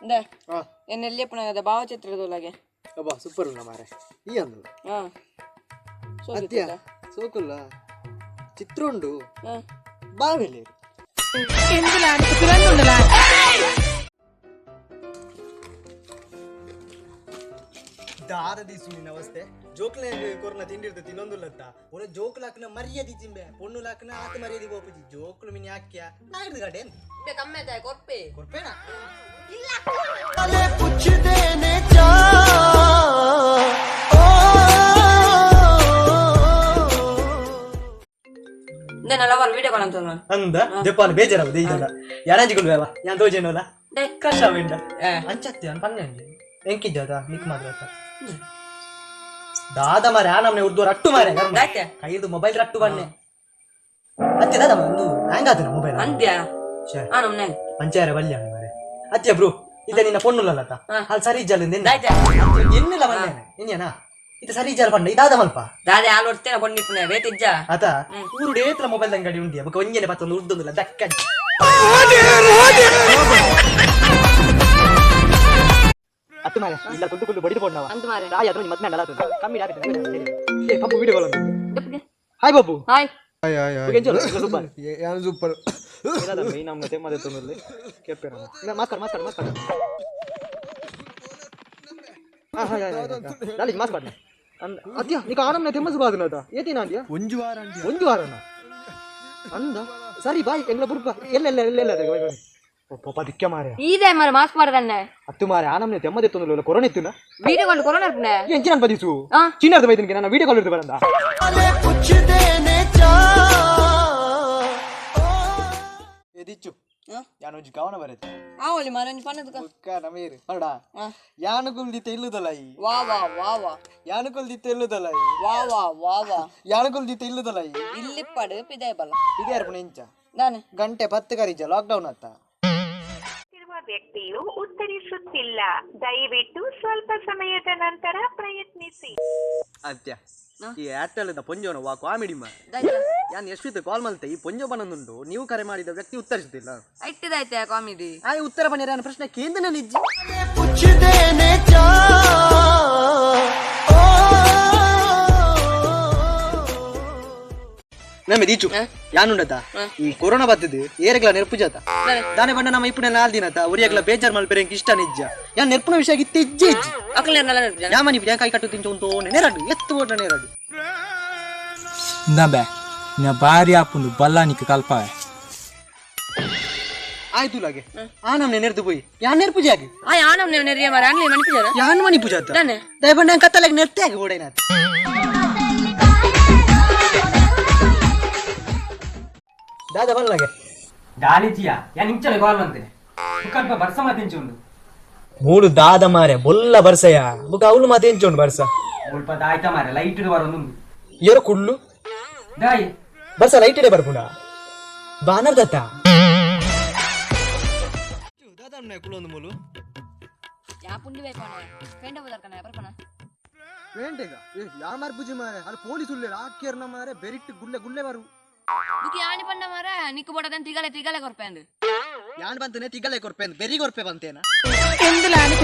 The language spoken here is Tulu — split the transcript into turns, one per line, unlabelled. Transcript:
ಎನ್ನೆಲ್ಲಿ ಭಾವಚಿತ್ರದೊಳಗೆ
ಅಬ್ಬಾ ಸೂಪರ್ ಉಂಡ ಮಾರೆ ಈ ಅಂದು ಅತ್ಯ ಸೋಕುಲ್ಲ ಚಿತ್ರ ಉಂಡು ಬಾವೆಲೆ ದಾರದಿ ಸುನಿ ಅವಸ್ಥೆ ಜೋಕ್ಲೆ ಕೊರ್ನ ತಿಂಡಿರ್ದು ತಿನ್ನೊಂದುಲ್ಲತ್ತ ಒಣ ಜೋಕ್ಲಾಕ್ನ ಮರ್ಯಾದಿ ಚಿಂಬೆ ಪೊಣ್ಣು ಲಾಕ್ನ ಆತ ಮರ್ಯಾದಿ ಬೋಪುಜಿ ಜೋಕ್ಲು ಮಿನಿ ಹಾಕ್ಯ ನಾಯಿರ್ದು ಗಡೆ
ಕಮ್ಮಿ ಕೊರ್ಪೆ
ಕೊರ್ಪೇನಾ
ವಿಡಿಯೋ ಕಾಲ್ ಅಂತ
ಅಂದ ಜಪಾನ್ ಬೇಜಾರಾಗುದು ಇದಲ್ಲ ಯಾರಂಜಿಗಳು ಬೇವ ಯಾನ್ ತೋಜೇನೋಲ ಕಷ್ಟ ಬೇಂಡ ಅಂಚತ್ತಿ ಅನ್ ಪನ್ನೆ ಎಂಕಿದ್ದಾದ ನಿಕ್ ಮಾತ್ರ ದಾದ ಮಾರೆ ಆ ನಮ್ನೆ ಉರ್ದು ರಟ್ಟು ಮಾರೆ ಕೈದು ಮೊಬೈಲ್ ರಟ್ಟು ಬನ್ನೆ ಅತ್ತೆ ದಾದ ಒಂದು ಹ್ಯಾಂಗ್ ಆತನ ಮೊಬೈಲ್
ಅಂತ್ಯ ಆ ನಮ್ನೆ
ಅಂಚಾರ ಬಲ್ಯ ಮಾರೆ ಅತ್ತೆ ಬ್ರೋ ಇದ ನಿನ್ನ ಪೊಣ್ಣುಲ್ಲತ್ತ ಅಲ್ಲಿ ಸರಿ ಇಜ್ಜಲ್ಲ ಎನ್ನೆಲ್ಲ ಬನ್ನೆ ಇನ್ನೇನಾ ಇದು ಸರಿ ಇಜ್ಜಲ್ಲ ಪಂಡ ಇದಾದ ಮಲ್ಪ
ದಾದೆ ಹಾಲು ಹೊಡ್ತೇನೆ ಪೊಣ್ಣಿಪ್ಪುನೆ ಬೇತಿಜ್ಜ
ಆತ ಊರು ಏತ್ರ ಮೊಬೈಲ್ ಅಂಗಡಿ ಉಂಡಿ ಬೊಕ ಒಂಜೆನೆ ಪತ್ತೊಂದು ಉರ್ದೊಂದುಲ್ಲ ದಕ್ಕ ಅತ್ತು ಮಾರೆ ಇಲ್ಲ ಕುಲ್ಲು ಕುಲ್ಲು ಬಡಿದು ಪೊಣ್ಣವ
ಅಂತು ಮಾರೆ
ರಾಯ ಅದ್ರ ಮದ್ಮೆ ಅಂಡಲ ಕಮ್ಮಿ ಏ ಪಪ್ಪು ವಿಡಿಯೋ ಕಾಲ್ ಹಾಯ್ ಬಾಬು
ಹಾಯ್
ಸೂಪರ್
ಯಾನು ಸೂಪರ್
ನಮ್ಮ ತೆಮ್ಮದೆ ತೊಂದರೆ ಕೆಪ್ಪೆ ಮಾಸ್ಕರ್ ಮಾಸ್ಕರ್ ಮಾಸ್ಕರ್ ದಾಲಿ ಮಾಸ್ಕ್ ಪಾಡ್ನೆ ಅದ್ಯಾ ನಿಕ ಆನಮ್ನೆ ತೆಮ್ಮಸು ಬಾದುನದ ಏತಿನ ಅಂದ್ಯಾ
ಒಂಜು ವಾರ ಅಂದ್ಯಾ
ಒಂಜು ವಾರನ ಅಂದ ಸರಿ ಬಾಯ್ ಎಂಗ್ಲ ಬುರ್ಪ ಎಲ್ಲ ಎಲ್ಲ ಎಲ್ಲ ಎಲ್ಲ ಪಪ್ಪ ದಿಕ್ಕ ಮಾರೆ
ಈದೆ ಮಾರೆ ಮಾಸ್ಕ್ ಮಾರದನ್ನೆ
ಅತ್ತು ಮಾರೆ ಆನಮ್ನೆ ತೆಮ್ಮದೆ ತೊಂದರೆ ಕೊರೋನಾ ಇತ್ತುನ
ವಿಡಿಯೋ ಕಾಲ್ ಕೊರೋನಾ ಇರ್ಪುನೆ
ಎಂಚಿನ ಬದಿಸು ಚೀನಾದ ಬೈದನಿಗೆ ನಾನು ವಿಡಿಯೋ ಕಾಲ್ ಇರ್ದು ಬರಂದ
ಎದಿಚ್ಚು ಯಾನು ಒಂಜಿ ಕವನ ಬರೆತೆ
ಆವಲಿ ಮಾರೆ ಒಂಜಿ ಪನ್ನದುಕ
ಬೊಕ್ಕ ನಮೇರು ಪರಡ ಯಾನು ಕುಲ್ದಿತ್ತ ಇಲ್ಲುದಲ್ಲ ಈ
ವಾ ವಾ ವಾ ವಾ
ಯಾನು ಕುಲ್ದಿತ್ತ ಇಲ್ಲುದಲ್ಲ ಈ
ವಾ ವಾ ವಾ ವಾ
ಯಾನು ಕುಲ್ದಿತ್ತ ಇಲ್ಲುದಲ್ಲ ಈ
ಇಲ್ಲಿಪ್ಪಡು ಪಿದಾಯ ಬಲ್ಲ
ಇದು ಯಾರು ಎಂಚ
ದಾನೆ
ಗಂಟೆ 10 ಕರಿಜ ಲಾಕ್ಡೌನ್ ಆತ
ವ್ಯಕ್ತಿಯು ಉತ್ತರಿಸುತ್ತಿಲ್ಲ, ದಯವಿಟ್ಟು ಸ್ವಲ್ಪ ಸಮಯದ ನಂತರ ಪ್ರಯತ್ನಿಸಿ.
ಅತ್ಯ ಈ ಏರ್ಟೆಲ್ ಪೊಂಜೋನ ವಾ ಕಾಮಿಡಿ ಮಾ ಯಾನ್ ಎಷ್ಟು ಕಾಲ್ ಮಲ್ತೆ ಈ ಪೊಂಜೋ ಬನ್ನೊಂದುಂಡು ನೀವು ಕರೆ ಮಾಡಿದ ವ್ಯಕ್ತಿ ಉತ್ತರಿಸುತ್ತಿಲ್ಲ
ಇಟ್ಟಿದಾಯ್ತೆ ಕಾಮಿಡಿ
ಆ ಉತ್ತರ ಬನ್ನಿರ ಪ್ರಶ್ನೆ ಕೇಂದ್ರ ನಿಜ್ಜಿ ನಮ್ಮ ದೀಚು ಯಾನುಂಡತ ಈ ಕೊರೋನಾ ಬತ್ತದು ಏರೆಗ್ಲ ನೆರ್ಪು ಜಾತ ದಾನೆ ಬಣ್ಣ ನಮ್ಮ ಇಪ್ಪುನ ನಾಲ್ ದಿನತ ಒರಿಯಗ್ಲ ಬೇಜಾರ್ ಮಲ್ಪೆರೆ ಇಷ್ಟ ನಿಜ್ಜ ಯಾನ್ ನೆರ್ಪುನ ವಿಷಯ ಇತ್ತೆ ಇಜ್ಜೆ ಇಜ್ಜಿ
ಅಕ್ಲೆ
ಯಾಮನಿ ಕೈ ಕಟ್ಟು ತಿಂಚು ಉಂಟು ನೆರಡು ಎತ್ತು ಓಟ ನೆರಡು
ಇಂದ ಬೇ ನಿನ್ನ ಭಾರಿ ಆಪುಂಡು ಬಲ್ಲಾನಿಕ್ ಕಲ್ಪಾವೆ
ಆಯ್ತು ಲಾಗೆ ಆ ನಮ್ನೆ ನೆರ್ದು ಪೋಯಿ ಯಾನ್ ನೆರ್ಪು ಜಾಗ
ಆ ಯಾನಮ್ನೆ ನೆರಿಯ ಮಾರೆ ಅಂಗ್ಲಿ ಮಣಿಪುಜಾರ
ಯಾನ್ ಮಣಿ ಪೂಜಾತ
ದಾನೆ
ದಯಬಣ್ಣ ಕತ್ತಲಾಗಿ ನೆರ್ತೆ ಆಗಿ ಓಡೇನಾತ ದಾದಾ ಬಲ್ಲಾಗೆ
ದಾಲಿಜಿಯಾ ಯಾನ್ ಇಂಚನೆ ಕಾಲ್ ಮಂತೆ ಮುಖಲ್ಪ ಬರ್ಸ ಮಾತೆಂಚುಂಡು
ಮೂಡು ದಾದ ಮಾರೆ ಬೊಲ್ಲ ಬರ್ಸಯ ಬುಕ ಅವಳು ಮಾತೆಂಚುಂಡು ಬರ್ಸ
ಮುಲ್ಪ ದಾಯ್ತ ಮಾರೆ ಲೈಟ್ ಬರೋದು
ಏರೋ ಕುಳ್ಳು
ದಾಯಿ
ಬರ್ಸ ಲೈಟ್ ಇಡೆ ಬರ್ಪುಂಡ ಬಾನರ್ ದತ್ತ ಕುಳ್ಳೊಂದು ಮೂಲು
ಯಾ ಪುಂಡಿ ಬೇಕು ಪೇಂಟ ಬದರ್ಕನ ಬರ್ಪನ
ಪೇಂಟೆಗ ಏ ಯಾ ಮಾರ್ ಬುಜಿ ಮಾರೆ ಅಲ್ಲಿ ಪೊಲೀಸ್ ಉಲ್ಲೇರ ಆಕೇರ್ನ ಮಾರೆ ಬೆರಿಟ್ ಗುಲ್ಲೆ ಗುಲ್ಲೆ ಬರು
ಬುಕಿ ಯಾನಿ ಪಂಡ ಮಾರೆ ನಿಕ್ಕು ಬಡದನ್ ತಿಗಲೆ ತಿಗಲೆ ಕೊರ್ಪೆಂದು
ಯಾನ್ ಬಂತನೆ ತಿಗಲೆ ಕೊರ್ಪೆ ಬೆರಿ ಕೊರ್ಪೆ ಬಂತೇನ
എന്തിലാണ്